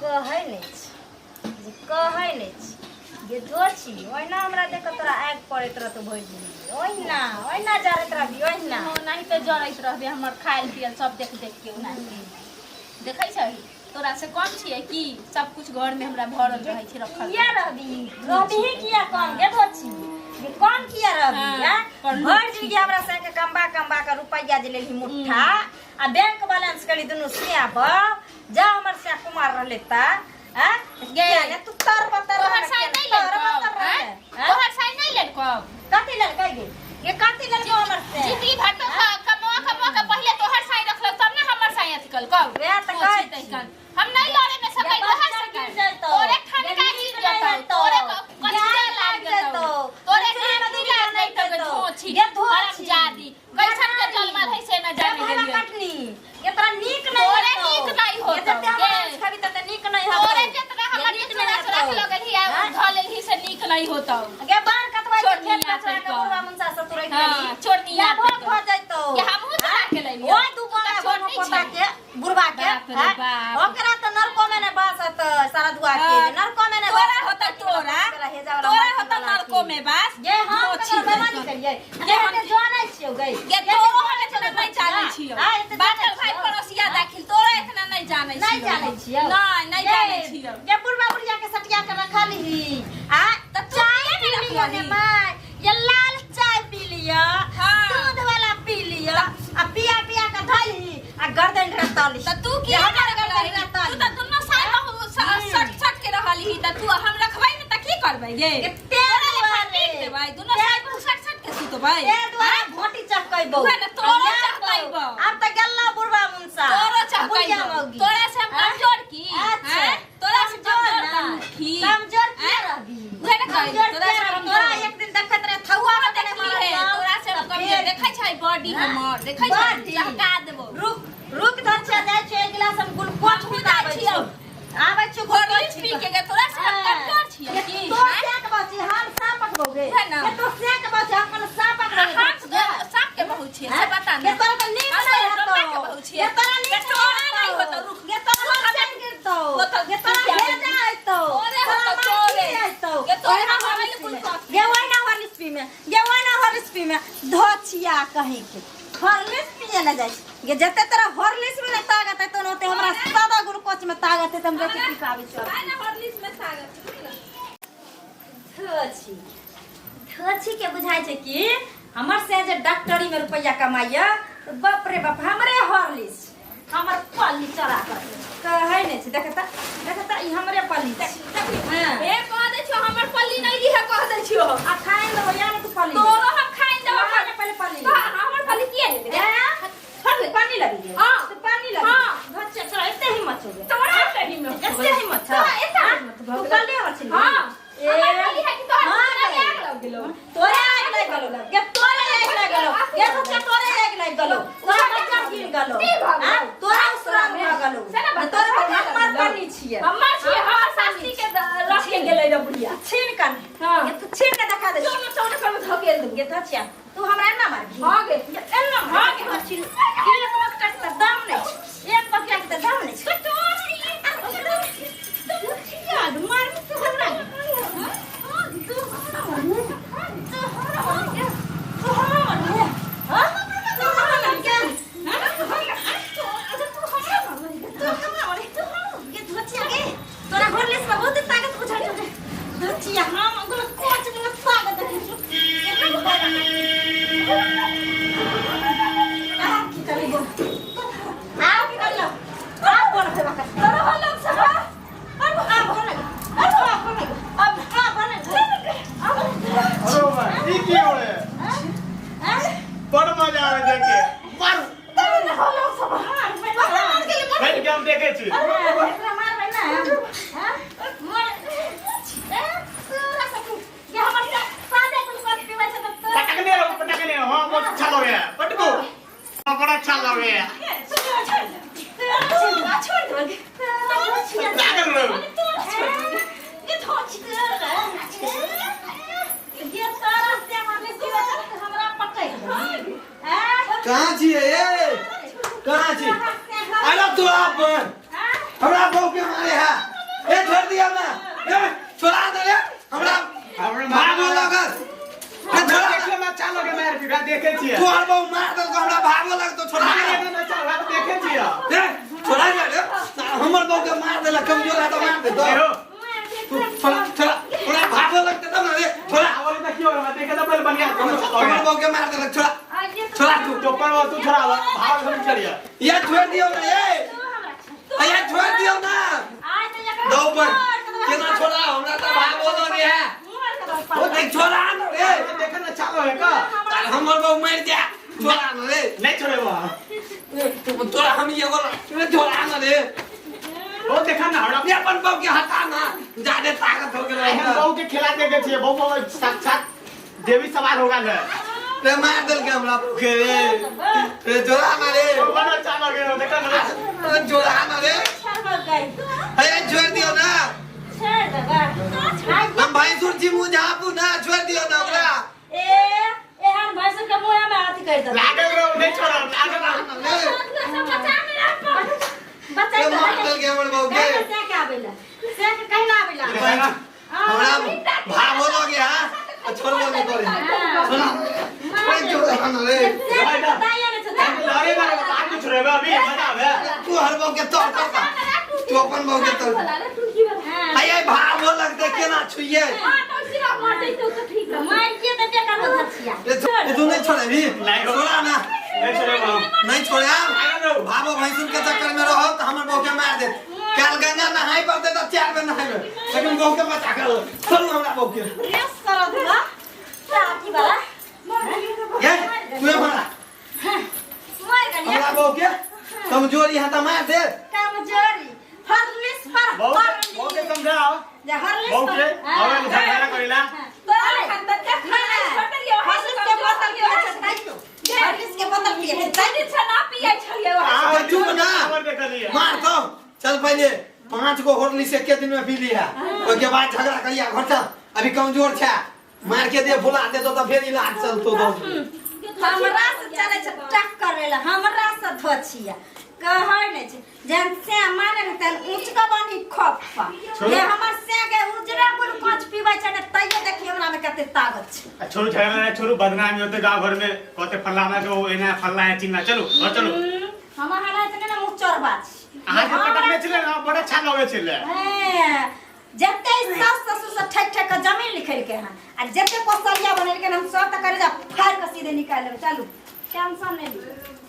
कहै नहि छी जे कहै नहि छी जे दोषी ओहिना हमरा देख कऽ तोरा आगि पड़ैत रहतौ भरि जिंदगी ओहिना ओहिना जरैत रहबी ओहिना ओनाहिते जरैत रहबे हमर खायल पियल सब देख देख के ओनाहिते देखै छही तोरा से कम छियै की सब कुछ घर में हमरा भरल रहै छै रखल किया रहबी रहबी किया कम गे दोषी जे कम किया रहबी हाँ, आ पढ़लू भरि जिंदगी हमरा संगे कमबा कमबा के रुपैआ जे लेलही मुट्ठा आ बैंक बैलेंस करी दुनू सिया पर जा हमर सिया कुमार रहले ता आ गे। किया तू तर बतर तोहर साइन नहीं तर लेलकौ बतर आँय? रहले तोहर साइन नहीं लेलकौ कथी ललकै गे ये कथी ललकौ हमर से जिंदगी भर तो कमवा कमवा के पहिले तोहर साइन रखलौ तब ना हमर साइन अथी कलकौ वएह तऽ कहै छी। हम नहीं लड़े में सकै ये तोहर बच्चा से गिर जैतौ, तोरे ये ठनका नीक गिर नहि जतौ हेतौ, तोरे गाय कचिया लाग लागि जतौ जैतौ, तोरे चूड़ी नानी दूध लाग नहि जैतौ देतौ, धोछी ये धोछी। हरामजादी कैसन के जलमल है से न ये जाने भला गेलियै कटनी ये तोरा नीक नहीं तोरे हेतौ। नीक नहीं ये होतौ, जते हमर गे। अंश खाबी तते नीक नहीं होतौ। तोरे जितना ये हमर नीक चोरा नहीं चोरा के हेतौ। लगल ही हाँ? धऽ लेलही से नीक नहीं होतौ गे बार कतवा के खेत चोरनिया कचरा के करिकऽ। बुढ़वा मुनसा से तुरैत हाँ, रही। चोरनिया या भोग करिकऽ। भऽ जैतौ। ये हमहूँ चोरा के लैलियौ। ओइ दू गोरा तू तऽ गोनो चोरनी पोता छी। के बुढ़वा के बाप रे हाँ? बाप। ओकरा तऽ नरको में नहि बास हेतै सारा दुआ के हाँ। नरको में नहि तोरा बास होता हेतै, तोरा हेजा वाला तोरा माटी होता वाला नरको की। में बास गे हम धोछी ककरो बेमानी तैकन। करियै गे गे हम एते जानै छियौ गै गे तोरो हम इतना नहीं जानै छियौ हाँ, एते जानै बाटल भाई छियौ। पड़ोसिया दाखिल तोरा इतना नहीं जानै नहीं छियौ जानै छियौ नहीं नहीं गे, जानै छियौ गे बुढ़वा बुढ़िया के सटिया के रखलही आ तऽ तू चाय किया पी नहि लिअ ने रखलही? माय ये लाल चाय पी लिअ हाँ। दूध वाला पी लिअ आ पिया पिया के धलही आ गर्दन रतलही तऽ तू किया ये नहि हमर गर्दन रखलही तू रतलही तऽ दुनू साल बहु सट सट के रहलही तऽ तू हम रखबै ने तऽ की करबै गे गे, तें तोरा लेखा दुआरे। पीट देबै दुनू साल बहु सट सट के सुतबै ते दुआरे घोटी चहकैबौ उहे ने, तोरो चहकैबौ। आब तऽ गेलौ बुढ़वा मुनसा तोरो बुढ़िया चहकैबौ मौगी तोरा से हम आँय? कमजोर की अच्छा। आँय? तोरा से कमजोर कमजोर ना। कनखी कमजोर किया आँय? रहबी उहे ने कहै, कमजोर तोरा किया से रहबी? कमजोर। तोरा एक दिन देखैत रहे थौआ तोरा के देखली हे तोरा से हम कमजोर देखै छै बॉडी हमर देखै छै बॉडी। चहका देबौ रुक रुक धर छै जाइ छियै एक गिलास हम ग्लूकोज हमहूँ पिलाबै जाइ छियौ। छियौ आबै छियौ ग्लूकोज हॉर्लिक्स पी के गे तोरा से हम कमजोर छियै की तो आँय? सेक बची हम सापक बौगे उहे ना। ये तो सेक बची हम कोनो सापक बौगे हम सांप के बहू छियै से बता ये ने तोरा तऽ नीक हम नहीं तोरा डोका के हेतौ बहू छियै। ये तोरा नीक ये तोरा नहीं होतौ, रुक। ये तोरा रुक, हम गिरतौ होतौ, ये तोरा पिया भेजा आइतौ तोरे तोरा होतौ, माटी तोरे। आइतौ ये तोरे ओहिना हम हॉर्लिक्स कुल पीमे। कऽ। ये ओहिना हॉर्लिक्स पीमे ये ओहिना हॉर्लिक्स पीमे धोछिया कहीं के हॉर्लिक्स पिए ले जाइ छै ये जते तोरा हॉर्लिक्स में नहि ताकत हेतौ ने ओते हमरा सादा ग्लूकोज में ताकत हेतौ हम जाइ छी पी के आबै छियौ आइ ने हॉर्लिक्स में ताकत छै, बुझली ने? धोछी धोछी के बुझाइ छै कि हमर से जे डॉक्टरी में रुपैआ कमाइया तऽ बाप रे बाप हमरे हॉर्लिक्स हमर पल्ली चढ़ा कर कहै नहि छै देख तऽ देख तऽ ई हमरे पल्ली छै हाँ। हे कह दै छियौ हमर पल्ली नहि लिहे कह दै छियौ आ खाइ देबो या ने तू पल्ली तोरो हम खाइ देबो हाँ, ने पहिले पल्ली तो हमर पल्ली किया लेबै ए? छोड़ दे पानी लगी है हाँ। तो पानी लगी हाँ। धोचे तोरा एते हिम्मत हो गया तोरा एते हिम्मत एते हिम्मत छौ तोरा एते हाँ? हिम्मत भऽ तू गेलौ। पल्ली हमर छिनली हाँ ए, हमर पल्ली है कि तोहर हाँ, तोरा गई। आग लग गेलौ तोरे आगि लागि गेलौ गे तोरे आगि लागि गेलौ गे धोचे तोरे आगि लागि गेलौ तोरा बच्चा गिर गेलौ की भऽ गेलौ? हाँ? तोरा उसरान भऽ गेलौ से ने बता, तोरे से ने हमर गेलौ। पल्ली छियै हमर छियै हमर सासी के रख के गेलै रे बुढ़िया छीन कन हाँ। गे तू छीन के देखा दे चौने चौने पर धकेल देबौ गे धोचिया तू हमरा एना मारबी हाँ गे एना हाँ गे धोची एक बकटा के तऽ दाम नहि छै एक बकटा के तऽ दाम नहि छै धोचिया मारबी तू हमरा तू हमरा मारबी तू हमरा मारबी तू हमरा मारबी हाँ तू हमरा मारबी तू हमरा मारबी तू हमरा मारबी गे धोचिया गे तोरा हॉर्लिक्स में बहुत ताकत बुझाइ छौ धोचिया हम ग्लूकोज में ताकत देखै छौ आ की करी गो आ की करी लो आ बोल से बाका तोरो हो लोग सब अब आ बोल लगे अब आ बोल लगे अब आ बोल लगे अरे भाई ई की होले बड़ मजा आवे देख के मारू हो लोग सब मार गेली बैठ के हम देखे छी एकरा मारबै ना हां मोर ए तोरा सकू ये हमर सादे ग्लूकोज पीबै छै तऽ तोरा पटकने रहो पटकने रहो हाँ बहुत अच्छा लगे है पटको हाँ, बड़ा अच्छा लगे है लागल रहो कहाँ छियै ए कहाँ छी अरे तू अपन हमरा बहू के मारे है दियो ना ए छोड़ा दे रे हमरा हमरा भागो लगल ए छोड़ा देखले में अच्छा लगे मार पीट देखे छियै तू हर बहु मार देलको हमरा भागो लगतो छोड़ा दे मारे में अच्छा लगे देखे छियै ए छोड़ा दे रे हमर बहु के मार देला कमजोर है तो मार दे तो हेरो तू छोड़ा छोड़ा छोड़ा भागो लगते तब ना रे छोड़ा आवले त की हो रहा देखे त पहिले बढ़िया हमर बहु के मार देलक छोड़ा छोड़ा तू टोपर वो तू छोड़ा भाग हम चलिए ये छोड़ दियो ना ए ये छोड़ दियो ना दो पर केना छोड़ा हमरा त भागो लगे है ओ देख छोड़ा ना रे देखे न अच्छा लगे का तार हमर बहु मर जा छोड़ा ना रे नहीं छोड़े वो तू तोरा हम ये गोला रे छोड़ा ना रे ओ देखा ना हमरा ये अपन बहु के हटा ना ज्यादा ताकत हो गेल हम बहू के खिला देखे छियै बहू बहू साक्षात देवी सवार होगा ने रे मार देलके हमरा बहु के रे रे छोड़ा ना रे बड़ा अच्छा लगे देखा ना छोड़ा ना रे अरे छोड़ दियो ना हम भैंसुर छी मुँह झापू ना छोड़ दियो ना ओकरा लागल रहो नहीं छोड़ो लागल रहो रे मार देलके हमर बहु के हमरा भावो लगे हा छोड़बो नहीं करी छोड़ा अरे छोड़ा ना रे लड़े मारे बात कुछ छोड़ेबे अभी मजा आवे तू हर बहु के तोड़ कर तू अपन बहु के तोड़ आय आय भावो लगते केना छुइए रे तू नहीं छोड़ेबी नहीं। छोड़ा ना नहीं छोड़ेबो नहीं छोड़े लागल रहो भावो भैंसुर के चक्कर में रहो तो हमर बहु के मार दे काल गंगा नहाई पड़ते तो चार बेर नहाइबे लेकिन बहु के बचा कर छोड़ू हमरा बहु के ये तू हमरा हमरा बहु के कमजोरी है तो मार दे कमजोरी हरलिस पर बहू के बहू के समझाओ बहू के और झगड़ा करेला तो चुप ना मार तो चल पहले 5 गो होरली से के दिन में पी लिया ओके बाद झगड़ा करिया घर चल अभी कमजोर छे मार के दे फुला दे तो फिर इलाज चलतो दो हमरा से चले छै टक्कर लेला हमरा से धोछिया कहै नै छै जहन से मारे ने तहन ऊँचका बानी खप्पा ये हमर से के उजरा गुल कांच पीबै छै ने तैयो देखी हमरा में कते ताकत छै छोड़ू झगड़ा नहीं छोड़ू बदनामी होते गांव भर में कहते फलाना के वो एना फल्ला है चिन्ना चलो घर चलो हमर हालत ने मुँह चोरबा छै अहाँ के पटकने छलै ना बड़ा अच्छा लगे छलै हैं, जते सास ससुर से ठक ठक के जमीन लिखलके हन आ जते कोसलिया बनेलके हन हम सब त करे जा फाड़ के सीधे निकाल लेबै। चलू टेंशन नहीं लिअ।